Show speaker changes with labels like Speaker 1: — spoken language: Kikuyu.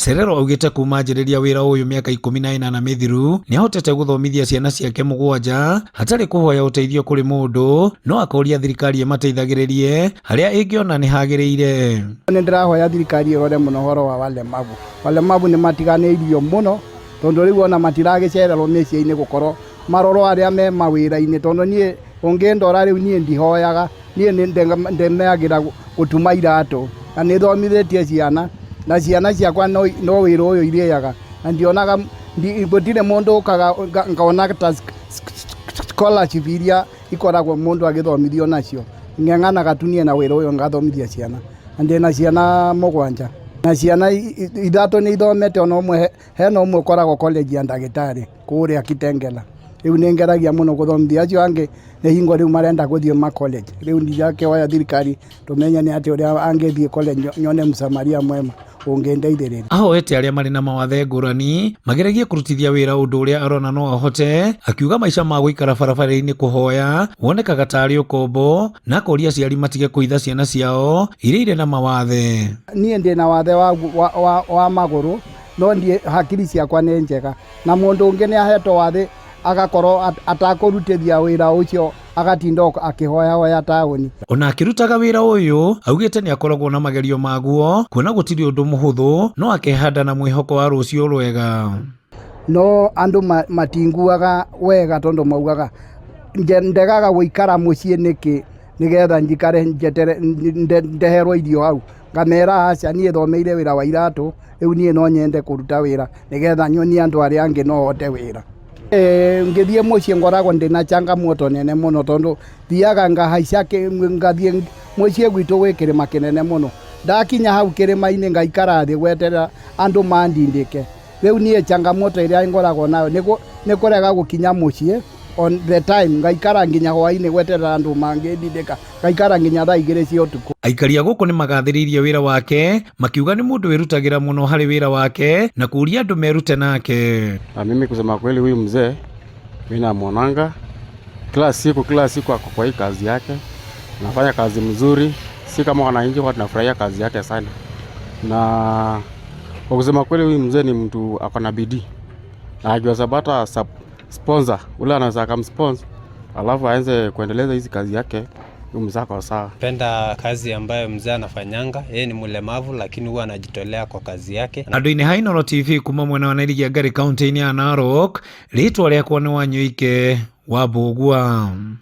Speaker 1: Serero augĩte kuma anjĩrĩria wĩra ũyũ mĩaka 18 mĩthiru nĩahotete gũthomithia ciana ciake 7 hatarĩ kũhoya ũteithio kũrĩ mũndũ, no akoria thirikari ĩmateithagĩrĩrie harĩa ĩngĩona nĩ hagĩrĩire.
Speaker 2: Nĩ ndĩrahoya thirikari ĩrore mũno ũhoro wa walemavu. Walemavu nĩ matiganĩirio mũno tondũ rĩu ona matiragĩcererwo mĩciĩ-inĩ gũkorwo marorwo arĩa me mawĩra-inĩ, tondũ niĩ ũngĩndora rĩu niĩ ndihoyaga, niĩ nĩ ndemeagĩra gũtuma iratũ na nĩ thomithĩtie ciana na ciana ciakwa no wĩra ũyũ irĩaga na ndionaga gũtirĩ mũndũ ũkaga ngona ta scholarship iria ikoragwo mũndũ agĩthomithio nacio. Ng'eng'anaga tu niĩ na wĩra ũyũ ngathomithia ciana na ndĩna ciana 7 na ciana 3 nĩ ithomete, ona ũmwe hena ũmwe ũkoragwo college ya ndagĩtarĩ kũrĩa Kitengela. Rĩu nĩ ngeragia mũno gũthomithia acio angĩ, nĩ hingo rĩu marenda gũthiĩ ma college. Rĩu ndĩrakĩhoya thirikari tũmenye nĩ atĩ ũrĩa angĩthiĩ college nyone msamaria mwema ũngĩndeithĩrĩria.
Speaker 1: Ahoete arĩa marĩ na mawathe ngũrani mageragie kũrutithia wĩra ũndũ ũrĩa arona no ahote, akiuga maica ma gũikara barabara-inĩ kũhoya wonekaga tarĩ ũkombo, na akoria aciari matige kũitha ciana ciao iria irĩ na mawathe.
Speaker 2: Niĩ ndĩna wathe wa magũrũ, no niĩ hakiri ciakwa nĩ njega, na mũndũ ũngĩ nĩ ahetwo wathe agakorwo atakũrutithia wĩra ũcio, agatinda akĩhoyahoya taũni.
Speaker 1: Ona akĩrutaga wĩra ũyũ augĩte nĩ akoragwo na magerio maguo, kuona gũtirĩ ũndũ mũhũthũ, no akehanda na mwĩhoko wa rũciũ rwega.
Speaker 2: No andũ matinguaga wega tondũ maugaga ndegaga gũikara mũciĩ nĩkĩ nĩgetha njikare njetere ndeherwo irio hau. Ngamera aca, niĩ thomeire wĩra wa iratũ, rĩu niĩ no nyende kũruta wĩra nĩgetha nyonie andũ arĩa angĩ no hote wĩra. Ngĩthiĩ mũciĩ ngoragwo ndĩna changamoto nene mũno tondũ thiaga ngahaica ngathiĩ mũciĩ gwitũ gwĩ kĩrĩma kĩnene mũno. Ndakinya hau kĩrĩma-inĩ ngaikara thĩ gweterera andũ mandindĩke. Rĩu niĩ changamoto ĩrĩa ngoragwo nayo nĩ kũrega gũkinya mũciĩ on the time, ngaikara nginya hwainĩ gweterera andũ mangĩndindĩka, ngaikara nginya thaa 2 cia ũtukũ.
Speaker 1: Aikari a gũkũ nĩ magathĩrĩirie wĩra wake makiuga nĩ mũndũ wĩrutagĩra mũno harĩ wĩra wake na kũria andũ merute nake.
Speaker 3: Na mimi kusema kweli, huyu mzee mimi namwonanga kila siku, kila siku ako kwa hii kazi yake, anafanya kazi mzuri, si kama wananchi kwa tunafurahia kazi yake sana. Na kwa kusema kweli, huyu mzee ni mtu ako na bidii, na akiweza pata sponsor ule anaweza akamsponsor alafu aanze kuendeleza hizi kazi yake, huyu mzee ako sawa.
Speaker 4: Penda kazi ambayo mzee anafanyanga, yeye ni mlemavu lakini huwa anajitolea kwa kazi yake.
Speaker 1: Andũ-inĩ ha Inooro TV kuma mwena wa Nairigia Ngarĩ kaunti-inĩ ya Narok, rĩtwa rĩakwa nĩ Wanyoike wa Mbũgua.